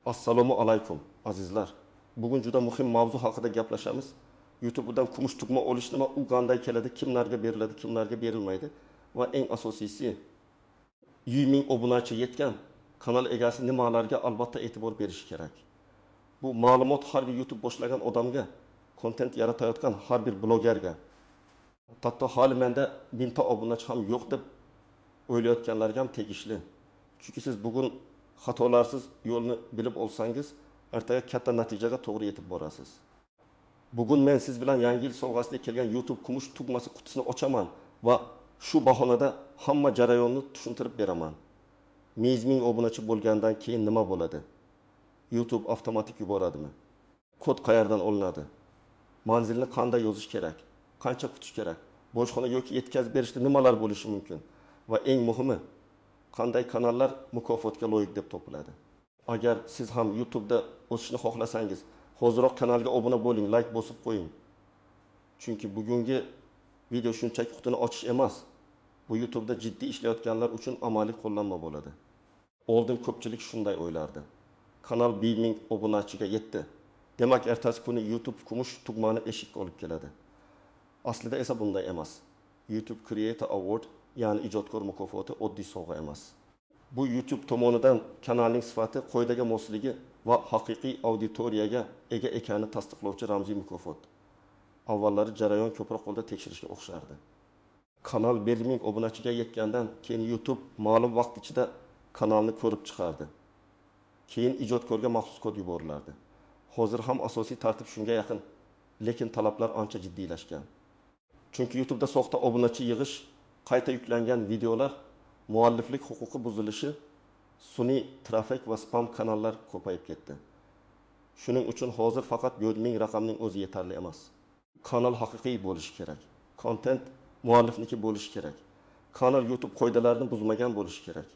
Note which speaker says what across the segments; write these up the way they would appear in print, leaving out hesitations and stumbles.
Speaker 1: Assalomu alaykum, azizlar. Bugun juda muhim mavzu haqida gaplashamiz. YouTube'dan kumush tugma olish nima, u qanday keladi, kimlarga beriladi, kimlarga berilmaydi va eng asosiysi 100 ming obunachi yetgan kanal egasi nimalarga albatta e'tibor berishi kerak. Bu ma'lumot har bir YouTube boshlagan odamga, kontent yaratayotgan har bir blogerga, hatto hali menda 1000 ta obunachi ham yo'q deb o'ylayotganlarga ham tegishli. Chunki siz bugun xatolarsiz yo'lni bilib olsangiz, ertaga katta natijaga to'g'ri yetib borasiz. Bugun men siz bilan yangi yil sovg'asida kelgan YouTube kumush tugmasi qutisini ochaman va shu bahonada hamma jarayonni tushuntirib beraman. 100 ming obunachi bo'lgandan keyin nima bo'ladi? YouTube avtomatik yuboradimi? Kod qayerdan olinadi? Manzilni qanday yozish kerak? Qancha kutish kerak? Bojxona yoki yetkazib berishda nimalar bo'lishi mumkin? Va eng muhimi, qanday kanallar mukofotga loyiq deb topiladi? Agar siz ham YouTube'da o'sishni xohlasangiz, hoziroq kanalga obuna bo'ling, like bosib qo'ying. Chunki bugungi video shunchaki qutini ochish emas, bu YouTube'da jiddiy ishlayotganlar uchun amaliy qo'llanma bo'ladi. Oldin ko'pchilik shunday o'ylardi. Kanal 1000 obunachiga yetdi. Demak, ertasi kuni YouTube kumush tugmani eshikka olib keladi. Aslida esa bunday emas. YouTube Creator Award, ya'ni ijodkor mukofoti oddiy sovg'a emas. Bu YouTube tomonidan kanalning sifati, qoidaga mosligi va haqiqiy auditoriyaga ega ekanini tasdiqlovchi ramziy mukofot. Avvallari jarayon ko'proq qo'lda tekshirishga o'xshardi. Kanal 1000 obunachiga yetgandan keyin YouTube ma'lum vaqt ichida kanalni ko'rib chiqardi. Keyin ijodkorga maxsus kod yuborilardi. Hozir ham asosiy tartib shunga yaqin, lekin talablar ancha jiddiylashgan. Chunki YouTube'da soxta obunachi yig'ish, qayta yuklangan videolar, mualliflik huquqi buzilishi, sun'iy trafik va spam kanallar ko'payib ketdi. Shuning uchun hozir faqat 1000 raqamning o'zi yetarli emas. Kanal haqiqiy bo'lishi kerak. Kontent muallifniki bo'lishi kerak. Kanal YouTube qoidalarini buzmagan bo'lishi kerak.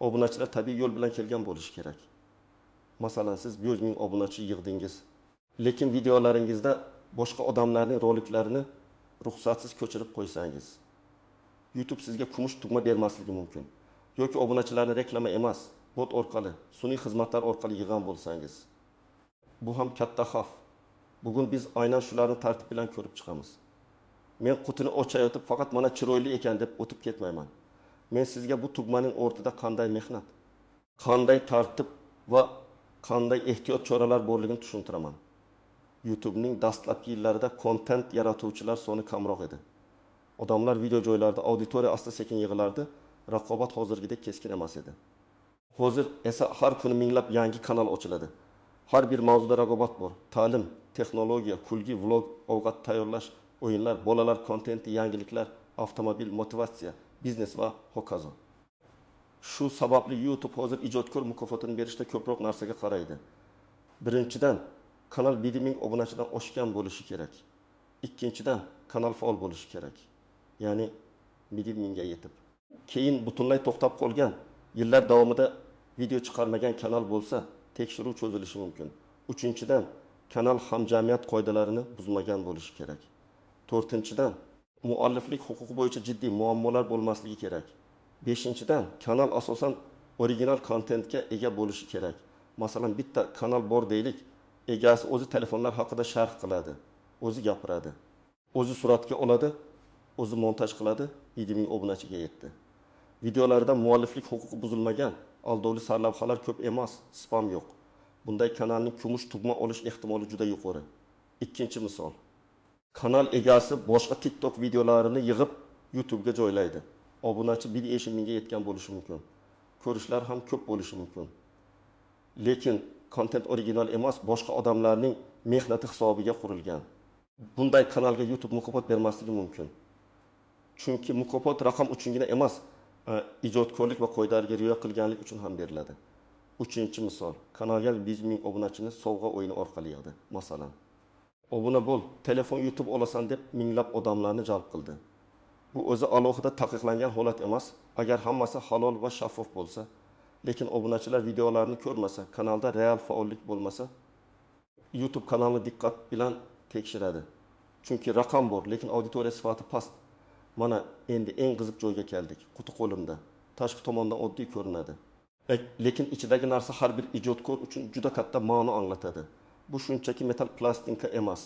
Speaker 1: Obunachilar tabiiy yo'l bilan kelgan bo'lishi kerak. Masalan, siz 100 ming obunachi yig'dingiz, lekin videolaringizda boshqa odamlarning roliklarini ruxsatsiz ko'chirib qo'ysangiz, YouTube sizga kumush tugma bermasligi mumkin. Yoki obunachilarni reklama emas, bot orqali, sun'iy xizmatlar orqali yig'gan bo'lsangiz. Bu ham katta xavf. Bugun biz aynan shularni tartib bilan ko'rib chiqamiz. Men qutini ochayotib faqat mana chiroyli ekan deb o'tib ketmayman. Men sizga bu tugmaning o'rtida qanday mehnat, qanday tartib va qanday ehtiyot choralar borligini tushuntiraman. YouTube'ning dastlabki yillarida kontent yaratuvchilar soni kamroq edi. Odamlar video joylarida auditoriya asta-sekin yig'ilardi, raqobat hozirgidek keskin emas edi. Hozir esa har kuni minglab yangi kanal ochiladi. Har bir mavzuda raqobat bor. Ta'lim, texnologiya, kulgi, vlog, ovqat tayyorlash, o'yinlar, bolalar kontenti, yangiliklar, avtomobil, motivatsiya, biznes va hokazo. Shu sababli YouTube hozir ijodkor mukofotini berishda ko'proq narsaga qaraydi. Birinchidan, kanal 1000 obunachidan oshgan bo'lishi kerak. Ikkinchidan, kanal faol bo'lishi kerak. Ya'ni 1000 ga yetib. Keyin butunlay to'xtab qolgan, yillar davomida video chiqarmagan kanal bo'lsa, tekshiruv cho'zilishi mumkin. Uchinchidan, kanal hamjamiyat qoidalarini buzmagan bo'lishi kerak. To'rtinchidan, mualliflik huquqi bo'yicha jiddiy muammolar bo'lmasligi kerak. Beshinchidan, kanal asosan original kontentga ega bo'lishi kerak. Masalan, bitta kanal bor deylik, egasi o'zi telefonlar haqida sharh qiladi, o'zi gapiradi, o'zi suratga oladi, o'zi montaj qiladi, 7000 obunachiga yetdi. Videolarda mualliflik huquqi buzilmagan, aldovli sarlavhalar ko'p emas, spam yo'q. Bunday kanalning kumush tugma olish ehtimoli juda yuqori. Ikkinchi misol. Kanal egasi boshqa TikTok videolarini yig'ib YouTube'ga joylaydi. Obunachi 1,5 mingga yetgan bo'lishi mumkin. Ko'rishlar ham ko'p bo'lishi mumkin. Lekin kontent original emas, boshqa odamlarning mehnati hisobiga qurilgan. Bunday kanalga YouTube mukofot bermasligi mumkin. Chunki mukofot raqam uchungina emas, ijodkorlik va qoidalarga rioya qilganlik uchun ham beriladi. Uchinchi misol. Kanalga 100 ming obunachini sovg'a o'yini orqali yig'di. Masalan, obuna bo'l, telefon YouTube olasan deb minglab odamlarni jalb qildi. Bu o'zi alohida taqiqlangan holat emas, agar hammasi halol va shaffof bo'lsa, lekin obunachilar videolarni ko'rmasa, kanalda real faollik bo'lmasa, YouTube kanalni diqqat bilan tekshiradi. Chunki raqam bor, lekin auditoriya sifati past. Mana endi eng qiziq joyga keldik. Quti qo'limda. Tashqi tomondan oddiy ko'rinadi. Lekin ichidagi narsa har bir ijodkor uchun juda katta ma'no anglatadi. Bu shunchaki metall plastinka emas.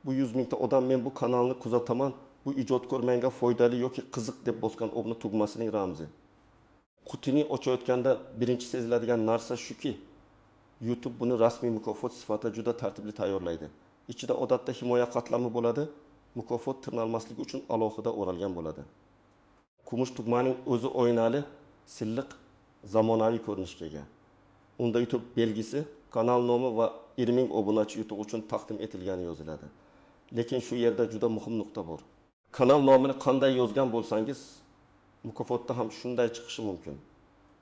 Speaker 1: Bu 100 mingta odam men bu kanalni kuzataman, bu ijodkor menga foydali yoki qiziq deb bosgan obuna tugmasining ramzi. Qutini ochayotganda birinchi seziladigan narsa shuki, YouTube buni rasmiy mukofot sifatida juda tartibli tayyorlaydi. Ichida odatda himoya qatlami bo'ladi, mukofot tirnalmasligi uchun alohida o'ralgan bo'ladi. Kumush tugmaning o'zi oynali, silliq, zamonaviy ko'rinishga ega. Unda YouTube belgisi, kanal nomi va 20 ming obunachi yutug'i uchun taqdim etilgani yoziladi. Lekin shu yerda juda muhim nuqta bor. Kanal nomini qanday yozgan bo'lsangiz, mukofotda ham shunday chiqishi mumkin.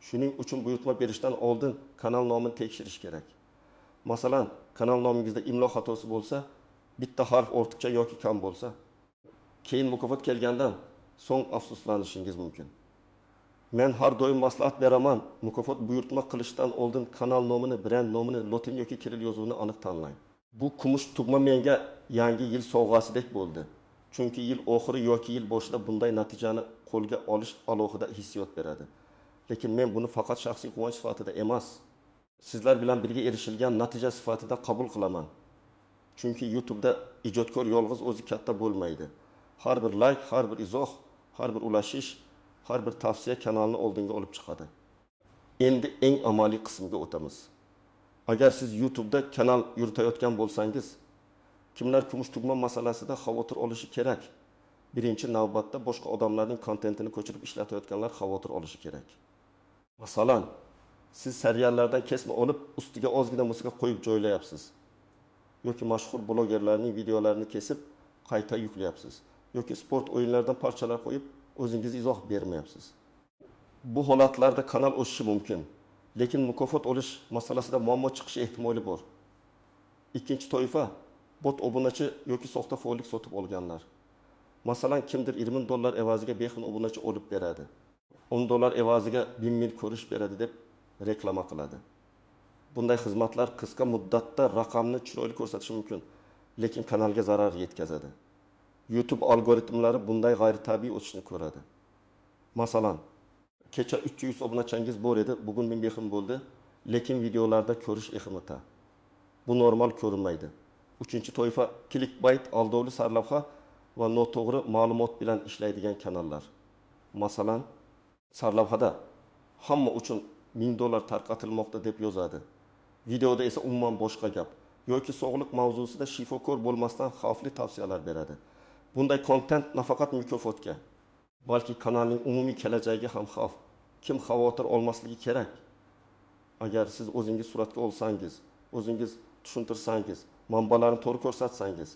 Speaker 1: Shuning uchun buyurtma berishdan oldin kanal nomini tekshirish kerak. Masalan, kanal nomingizda imlo xatosi bo'lsa, bitta harf ortiqcha yoki kam bo'lsa, keyin mukofot kelgandan so'ng afsuslanishingiz mumkin. Men har doim maslahat beraman, mukofot buyurtma qilishdan oldin kanal nomini, brend nomini, lotin yoki kirill yozuvini aniq tanlang. Bu kumush tugma menga yangi yil sovg'asidek bo'ldi. Chunki yil oxiri yoki yil boshida bunday natijani qo'lga olish alohida hissiyot beradi. Lekin men buni faqat shaxsiy quvonch sifatida emas, sizlar bilan birga erishilgan natija sifatida qabul qilaman. Chunki YouTube'da ijodkor yolg'iz o'zi katta bo'lmaydi. Har bir like, har bir izoh, har bir ulashish, har bir tavsiya kanalni oldinga olib chiqadi. Endi eng amaliy qismga o'tamiz. Agar siz YouTube'da kanal yuritayotgan bo'lsangiz, kimlar kumush tugma masalasida xavotir olishi kerak? Birinchi navbatda boshqa odamlarning kontentini ko'chirib ishlatayotganlar xavotir olishi kerak. Masalan, siz seriallardan kesma olib, ustiga ozgina musiqa qo'yib joylayapsiz. Yoki mashhur blogerlarning videolarini kesib qayta yuklayapsiz. Yoki sport o'yinlaridan parchalar qo'yib, o'zingiz izoh bermayapsiz. Bu holatlarda kanal o'sishi mumkin, lekin mukofot olish masalasida muammo chiqishi ehtimoli bor. Ikkinchi toifa bot obunachi yoki soxta faollik sotib olganlar. Masalan, kimdir $20 evaziga 5 ming obunachi olib beradi. $10 evaziga 1000 ming ko'rish beradi deb reklama qiladi. Bunday xizmatlar qisqa muddatda raqamni chiroyli ko'rsatishi mumkin, lekin kanalga zarar yetkazadi. YouTube algoritmlari bunday g'ayritabiiy o'sishni ko'radi. Masalan, kecha 300 obunachangiz bor edi, bugun 1500 bo'ldi, lekin videolarda ko'rish ehtimoli. Bu normal ko'rinmaydi. Uchinchi toifa clickbait, aldovli sarlavha va noto'g'ri ma'lumot bilan ishlaydigan kanallar. Masalan, sarlavhada hamma uchun $1000 tarqatilmoqda deb yozadi. Videoda esa umuman boshqa gap yoki sog'liq mavzusida shifokor bo'lmasdan xavfli tavsiyalar beradi. Bunday kontent nafaqat mukofotga, balki kanalning umumiy kelajagiga ham xavf. Kim xavotir olmasligi kerak? Agar siz o'zingiz suratga olsangiz, o'zingiz tushuntirsangiz, manbalarni to'g'ri ko'rsatsangiz,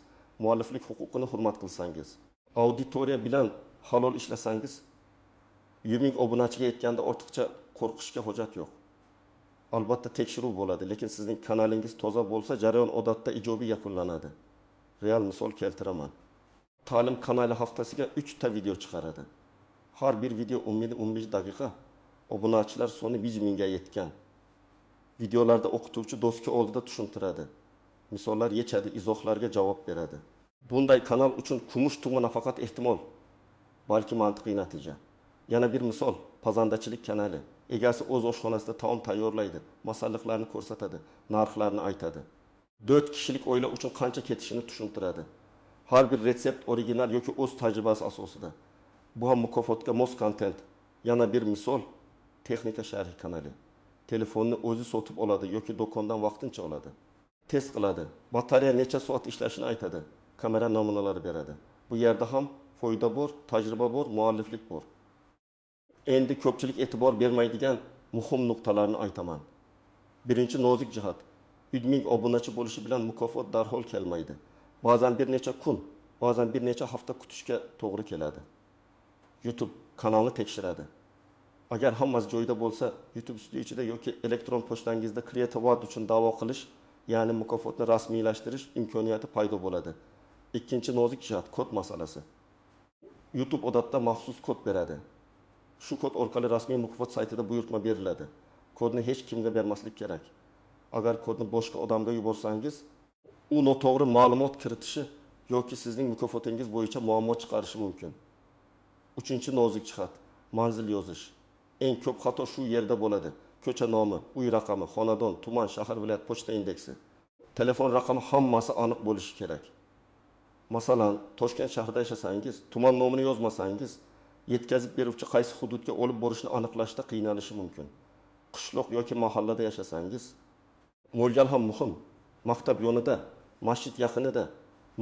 Speaker 1: mualliflik huquqini hurmat qilsangiz, auditoriya bilan halol ishlasangiz, 100 ming obunachiga yetganda ortiqcha qo'rqishga hojat yo'q. Albatta tekshiruv bo'ladi, lekin sizning kanalingiz toza bo'lsa, jarayon odatda ijobiy yakunlanadi. Real misol keltiraman. Ta'lim kanali haftasiga 3 ta video chiqaradi. Har bir video 10-15 daqiqa. Obunachilar soni 100 mingga yetgan. Videolarda o'qituvchi doska oldida tushuntiradi. Misollar yechadi, izohlarga javob beradi. Bunday kanal uchun kumush tugma nafaqat ehtimol, balki mantiqiy natija. Yana bir misol, pazandachilik kanali. Egasi o'z oshxonasida taom tayyorlaydi, masalliqlarni ko'rsatadi, narxlarni aytadi. 4 kishilik oila uchun qancha ketishini tushuntiradi. Har bir retsept original yoki o'z tajribasi asosida. Bu ham mukofotga mos kontent. Yana bir misol, texnika sharhi kanali. Telefonni o'zi sotib oladi yoki do'kondan vaqtincha oladi. Test qiladi. Batareya necha soat ishlashini aytadi. Kamera namunalari beradi. Bu yerda ham foyda bor, tajriba bor, mualliflik bor. Endi ko'pchilik e'tibor bermaydigan muhim nuqtalarni aytaman. Birinchi nozik jihat. 100 ming obunachi bo'lishi bilan mukofot darhol kelmaydi. Ba'zan bir necha kun, ba'zan bir necha hafta kutishga to'g'ri keladi. YouTube kanalni tekshiradi. Agar hammasi joyida bo'lsa, YouTube Studio ichida yoki elektron pochtangizda Creator Award uchun da'vo qilish, ya'ni mukofotni rasmiylashtirish imkoniyati paydo bo'ladi. Ikkinchi nozik jihat kod masalasi. YouTube odatda maxsus kod beradi. Shu kod orqali rasmiy mukofot saytida buyurtma beriladi. Kodni hech kimga bermaslik kerak. Agar kodni boshqa odamga yuborsangiz, u noto'g'ri ma'lumot kiritishi yoki sizning mukofotingiz bo'yicha muammo chiqarishi mumkin. Uchinchi nozik jihat manzil yozish. Eng ko'p xato shu yerda bo'ladi. Ko'cha nomi, uy raqami, xonadon, tuman, shahar, viloyat, pochta indeksi, telefon raqami hammasi aniq bo'lishi kerak. Masalan, Toshkent shahrida yashasangiz, tuman nomini yozmasangiz, yetkazib beruvchi qaysi hududga olib borishni aniqlashda qiynalishi mumkin. Qishloq yoki mahallada yashasangiz, mo'ljal ham muhim. Maktab yonida, masjid yaqinida,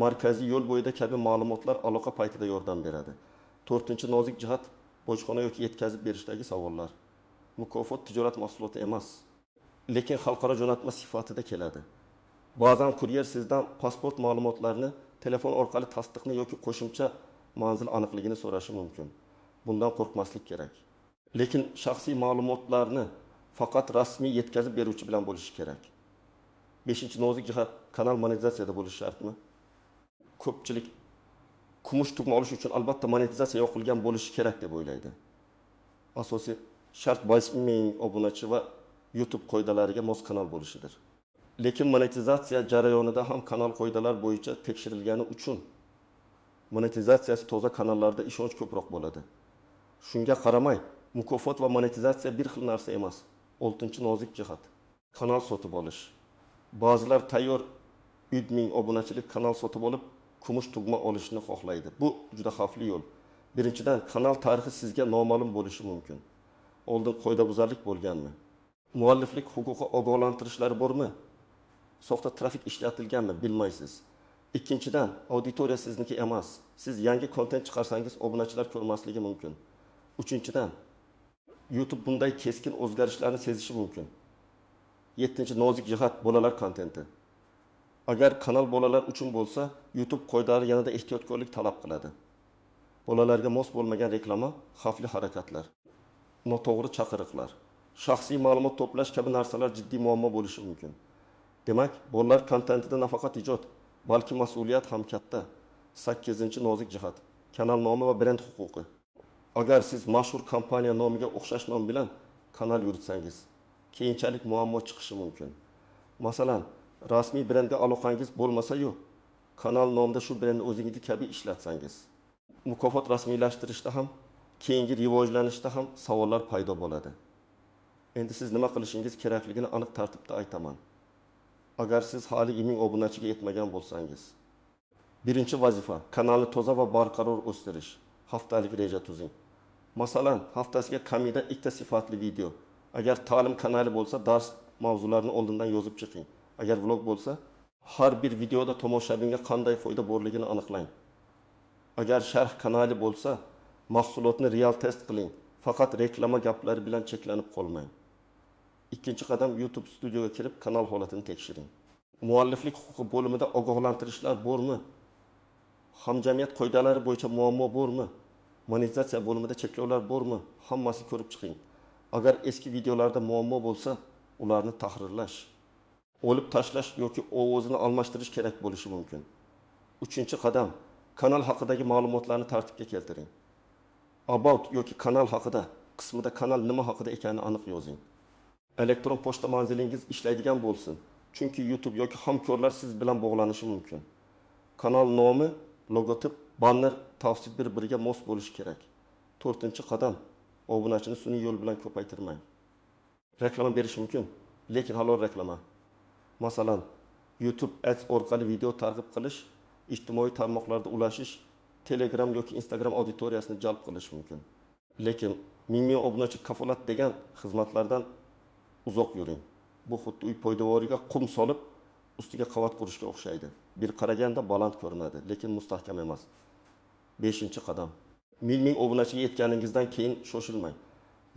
Speaker 1: markaziy yo'l bo'yida kabi ma'lumotlar aloqa paytida yordam beradi. To'rtinchi nozik jihat bojxona yoki yetkazib berishdagi savollar. Mukofot tijorat mahsuloti emas, lekin xalqaro jo'natma sifatida keladi. Ba'zan kuryer sizdan pasport ma'lumotlarini, telefon orqali tasdiqni yoki qo'shimcha manzil aniqligini so'rashi mumkin. Bundan qo'rqmaslik kerak. Lekin shaxsiy ma'lumotlarni faqat rasmiy yetkazib beruvchi bilan bo'lishi kerak. Beshinchi nozik jihat kanal monetizatsiyada bo'lishi shartmi? Ko'pchilik kumush tugma olish uchun albatta monetizatsiya yoqilgan bo'lishi kerak deb o'ylaydi. Asosiy shart 5 ming obunachi va YouTube qoidalariga mos kanal bo'lishidir. Lekin monetizatsiya jarayonida ham kanal qoidalar bo'yicha tekshirilgani uchun monetizatsiyasi toza kanallarda ishonch ko'proq bo'ladi. Shunga qaramay, mukofot va monetizatsiya bir xil narsa emas. Oltinchi nozik jihat kanal sotib olish. Ba'zilar tayyor 3000 obunachilik kanal sotib olib, kumush tugma olishni xohlaydi. Bu juda xavfli yo'l. Birinchidan, kanal tarixi sizga noma'lum bo'lishi mumkin. Oldin qoidabuzarlik bo'lganmi? Mualliflik huquqi ogohlantirishlari bormi? Soxta trafik ishlatilganmi? Bilmaysiz. Ikkinchidan, auditoriya sizniki emas. Siz yangi kontent chiqarsangiz, obunachilar ko'rmasligi mumkin. Uchinchidan, YouTube bunday keskin o'zgarishlarni sezishi mumkin. Yettinchi nozik jihat bolalar kontenti. Agar kanal bolalar uchun bo'lsa, YouTube qoidalari yanada ehtiyotkorlik talab qiladi. Bolalarga mos bo'lmagan reklama, xavfli harakatlar, noto'g'ri chaqiriqlar, shaxsiy ma'lumot to'plash kabi narsalar jiddiy muammo bo'lishi mumkin. Demak, bolalar kontentida nafaqat ijod, balki mas'uliyat ham katta. Sakkizinchi nozik jihat kanal nomi va brend huquqi. Agar siz mashhur kompaniya nomiga o'xshash nom bilan kanal yuritsangiz, keyinchalik muammo chiqishi mumkin. Masalan, rasmiy brendga aloqangiz bo'lmasa-yu, kanal nomida shu brendni o'zingizni kabi ishlatsangiz, mukofot rasmiylashtirishda ham, keyingi rivojlanishda ham savollar paydo bo'ladi. Endi siz nima qilishingiz kerakligini aniq tartibda aytaman. Agar siz hali 1000 obunachiga yetmagan bo'lsangiz, birinchi vazifa kanalni toza va barqaror o'stirish. Haftalik reja tuzing. Masalan, haftasiga kamida ikkita sifatli video. Agar ta'lim kanali bo'lsa, dars mavzularini oldindan yozib chiqing. Agar vlog bo'lsa, har bir videoda tomoshabinga qanday foyda borligini aniqlang. Agar sharh kanali bo'lsa, mahsulotni real test qiling, faqat reklama gaplari bilan cheklanib qolmang. Ikkinchi qadam: YouTube Studioga kirib, kanal holatini tekshiring. Mualliflik huquqi bo'limida ogohlantirishlar bormi? Hamjamiyat qoidalari bo'yicha muammo bormi? Monetizatsiya bo'limida cheklovlar bormi? Hammasi ko'rib chiqing. Agar eski videolarda muammo bo'lsa, ularni tahrirlash, olib tashlash yoki ovozini almashtirish kerak bo'lishi mumkin. Uchinchi qadam: kanal haqidagi ma'lumotlarni tartibga keltiring. About yoki kanal haqida qismida kanal nima haqida ekanini aniq yozing. Elektron pochta manzilingiz ishlaydigan bo'lsin, chunki YouTube yoki hamkorlar siz bilan bog'lanishi mumkin. Kanal nomi, logotip, banner, tavsif bir biriga mos bo'lishi kerak. To'rtinchi qadam: obunachini sun'iy yo'l bilan ko'paytirmang. Reklama berish mumkin, lekin halol reklama. Masalan, YouTube Ads orqali video targ'ib qilish, ijtimoiy tarmoqlarda ulashish, Telegram yoki Instagram auditoriyasini jalb qilish mumkin. Lekin ming ming obunachi kafolat degan xizmatlardan uzoq yuring. Bu xuddi uy poydevoriga qum solib, ustiga qavat qurishga o'xshaydi. Bir qaraganda baland ko'rinadi, lekin mustahkam emas. Beshinchi qadam: ming ming obunachiga yetganingizdan keyin shoshilmang,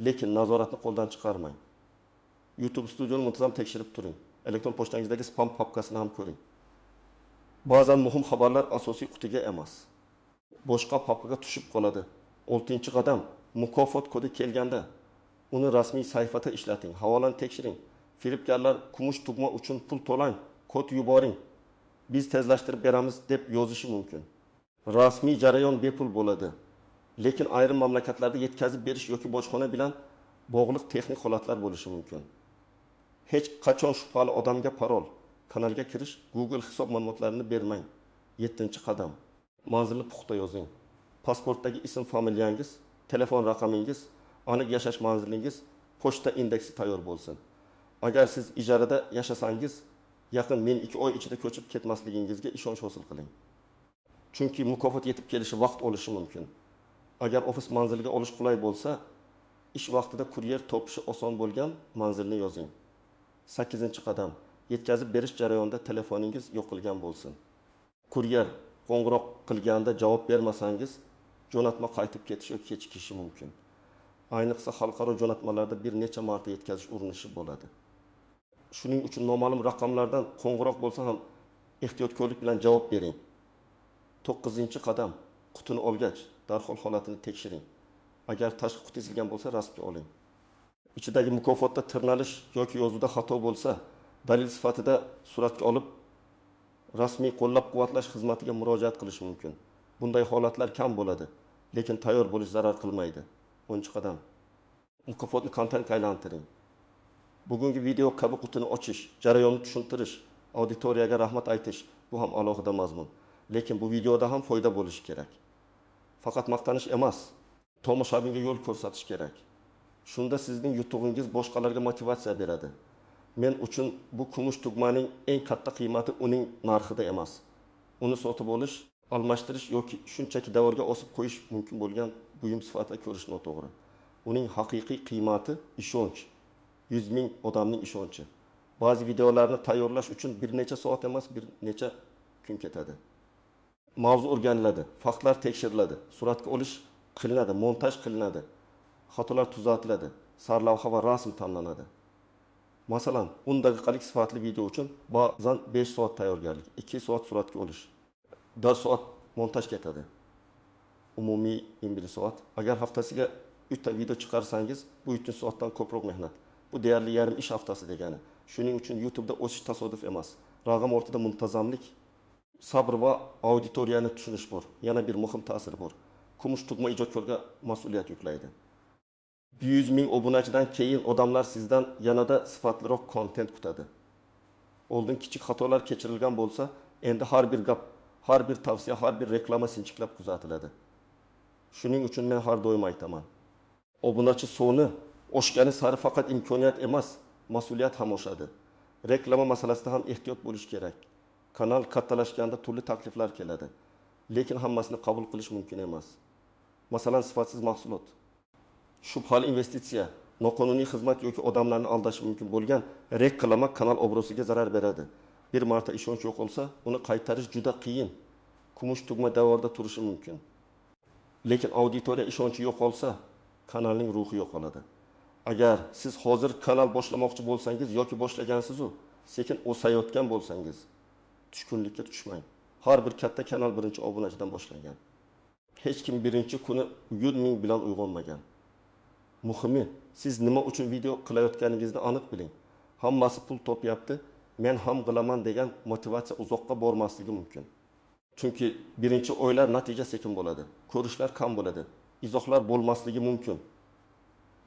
Speaker 1: lekin nazoratni qo'ldan chiqarmang. YouTube Studioni muntazam tekshirib turing. Elektron pochtangizdagi spam papkasini ham ko'ring. Ba'zan muhim xabarlar asosiy qutiga emas, boshqa papkaga tushib qoladi. Oltinchi qadam: mukofot kodi kelganda uni rasmiy sayfada ishlating, havolani tekshiring. Firibgarlar kumush tugma uchun pul to'lang, kod yuboring, biz tezlashtirib beramiz deb yozishi mumkin. Rasmiy jarayon bepul bo'ladi, lekin ayrim mamlakatlarda yetkazib berish yoki bojxona bilan bog'liq texnik holatlar bo'lishi mumkin. Hech qachon shubhali odamga parol, kanalga kirish, Google hisob ma'lumotlarini bermang. Yettinchi qadam: manzilni puxta yozing. Pasportdagi ism familiyangiz, telefon raqamingiz, aniq yashash manzilingiz. Pochta indeksi tayyor bo'lsin. Agar siz ijarada yashasangiz, yaqin 1-2 oy ichida ko'chib ketmasligingizga ishonch hosil qiling. Chunki mukofot yetib kelishi vaqt olishi mumkin. Agar ofis manziliga olish qulay bo'lsa, ish vaqtida kuryer topishi oson bo'lgan manzilni yozing. 8-qadam. Yetkazib berish jarayonida telefoningiz yoqilgan bo'lsin. Kuryer qo'ng'iroq qilganda javob bermasangiz, jo'natma qaytib ketishi yoki kechikishi mumkin. Ayniqsa xalqaro jo'natmalarda bir necha marta yetkazish urinishi bo'ladi. Shuning uchun noma'lum raqamlardan qo'ng'iroq bo'lsa ham ehtiyotkorlik bilan javob bering. 9-qadam. Qutini olgach, darhol holatini tekshiring. Agar tashqi quti ezilgan bo'lsa, rasmga oling. Ichidagi mukofotda tirnalish yoki yozuvda xato bo'lsa, dalil sifatida suratga olib, rasmiy qo'llab-quvvatlash xizmatiga murojaat qilish mumkin. Bunday holatlar kam bo'ladi, lekin tayyor bo'lish zarar qilmaydi. 10-qadam. Mukofotni kontentga aylantiring. Bugungi video kabi qutini ochish, jarayonni tushuntirish, auditoriyaga rahmat aytish bu ham alohida mazmun. Lekin bu videoda ham foyda bo'lishi kerak. Faqat maqtanish emas, tomoshabinga yo'l ko'rsatish kerak. Shunda sizning yutug'ingiz boshqalarga motivatsiya beradi. Men uchun bu kumush tugmaning eng katta qiymati uning narxida emas. Uni sotib olish, almashtirish yoki shunchaki davrga osib qo'yish mumkin bo'lgan buyum sifatida ko'rish noto'g'ri. Uning haqiqiy qiymati ishonch. 100 ming odamning ishonchi. Ba'zi videolarni tayyorlash uchun bir necha soat emas, bir necha kun ketadi. Mavzu o'rganiladi, faktlar tekshiriladi, suratga olish qilinadi, montaj qilinadi, xatolar tuzatiladi, sarlavha va rasm tanlanadi. Masalan, 10 daqiqalik sifatli video uchun ba'zan 5 soat tayyorgarlik, 2 soat suratga olish, 4 soat montaj ketadi. Umumiy 21 soat. Agar haftasiga 3 ta video chiqarsangiz, bu 3 soatdan ko'proq mehnat. Bu deyarli yarim ish haftasi degani. Shuning uchun YouTube'da o'sish tasodif emas. Raqam ortida muntazamlik, sabr va auditoriyani tushunish bor. Yana bir muhim ta'sir bor. Kumush tugma ijodkorga mas'uliyat yuklaydi. 100 ming obunachidan keyin odamlar sizdan yanada sifatliroq kontent kutadi. Oldin kichik xatolar kechirilgan bo'lsa, endi har bir gap, har bir tavsiya, har bir reklama sinchiklab kuzatiladi. Shuning uchun men har doim aytaman. Obunachi soni oshgani sari faqat imkoniyat emas, mas'uliyat ham oshadi. Reklama masalasida ham ehtiyot bo'lish kerak. Kanal kattalashganda turli takliflar keladi. Lekin hammasini qabul qilish mumkin emas. Masalan, sifatsiz mahsulot, shubhali investitsiya, noqonuniy xizmat yoki odamlarni aldashi mumkin bo'lgan reklama kanal obro'siga zarar beradi. Bir marta ishonch yo'qolsa, uni qaytarish juda qiyin. Kumush tugma davrida turishi mumkin. Lekin auditoriya ishonchi yo'qolsa, kanalning ruhi yo'qoladi. Agar siz hozir kanal boshlamoqchi bo'lsangiz yoki boshlagansiz-u, sekin o'sayotgan bo'lsangiz, tushkunlikka tushmang. Har bir katta kanal birinchi obunachidan boshlangan. Hech kim birinchi kuni 100 ming bilan uyg'onmagan. Muhimi, siz nima uchun video qilayotganingizni aniq biling. Hammasi pul topyapti, men ham qilaman degan motivatsiya uzoqqa bormasligi mumkin. Chunki birinchi oylar natija sekin bo'ladi, ko'rishlar kam bo'ladi, izohlar bo'lmasligi mumkin.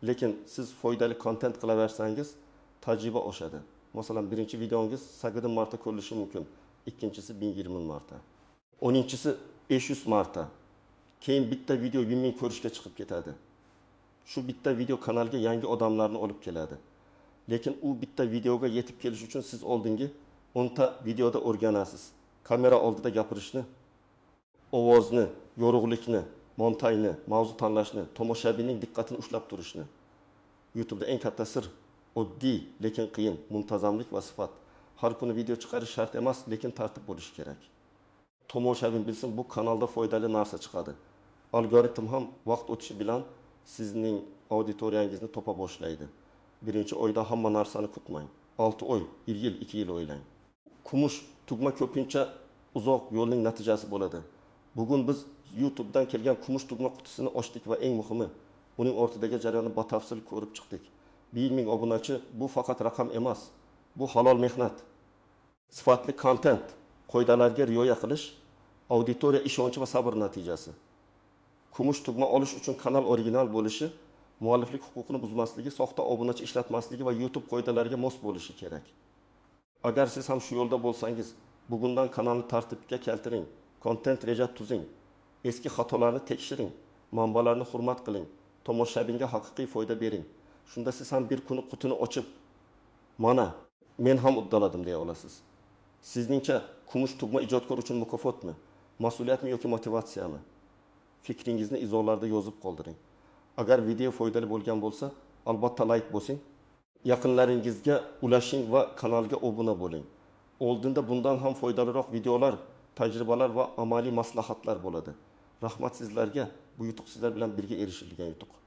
Speaker 1: Lekin siz foydali kontent qilaversangiz, tajriba oshadi. Masalan, birinchi videongiz 8 marta ko'rilishi mumkin, ikkinchisi 1020 marta, 10-inchisi 500 marta. Keyin bitta video 100 ming ko'rishga chiqib ketadi. Shu bitta video kanalga yangi odamlarni olib keladi. Lekin u bitta videoga yetib kelish uchun siz oldingi 10 ta videoda o'rganasiz. Kamera oldida gapirishni, ovozni, yorug'likni, montajni, mavzu tanlashni, tomoshabinning diqqatini ushlab turishni. YouTube'da eng katta sir oddiy, lekin qiyin muntazamlik va sifat. Har kuni video chiqarish shart emas, lekin tartib bo'lishi kerak. Tomoshabin bilsin, bu kanalda foydali narsa chiqadi. Algoritm ham vaqt o'tishi bilan sizning auditoriyangizni topa boshlaydi. Birinchi oyda hamma narsani kutmang. 6 oy, 1 yil, 2 yil o'ylang. Kumush tugma ko'pincha uzoq yo'lning natijasi bo'ladi. Bugun biz YouTube'dan kelgan kumush tugma qutisini ochdik va eng muhimi, uning ortidagi jarayonni batafsil ko'rib chiqdik. 1 ming obunachi bu faqat raqam emas, bu halol mehnat. Sifatli kontent, qoidalarga rioya qilish, auditoriya ishonchi va sabr natijasi. Kumush tugma olish uchun kanal original bo'lishi, mualliflik huquqini buzmasligi, soxta obunachi ishlatmasligi va YouTube qoidalariga mos bo'lishi kerak. Agar siz ham shu yo'lda bo'lsangiz, bugundan kanalni tartibga keltiring, kontent reja tuzing, eski xatolarni tekshiring, manbalarni hurmat qiling, tomoshabinga haqiqiy foyda bering. Shunda siz ham bir kuni qutini ochib, mana, men ham uddaladim deya olasiz. Sizningcha, kumush tugma ijodkor uchun mukofotmi, mas'uliyatmi yoki motivatsiyami? Fikringizni izohlarda yozib qoldiring. Agar video foydali bo'lgan bo'lsa, albatta layk bosing, yaqinlaringizga ulashing va kanalga obuna bo'ling. Oldinda bundan ham foydaliroq videolar, tajribalar va amaliy maslahatlar bo'ladi. Rahmat sizlarga. Bu yutuq sizlar bilan birga erishilgan yutuq.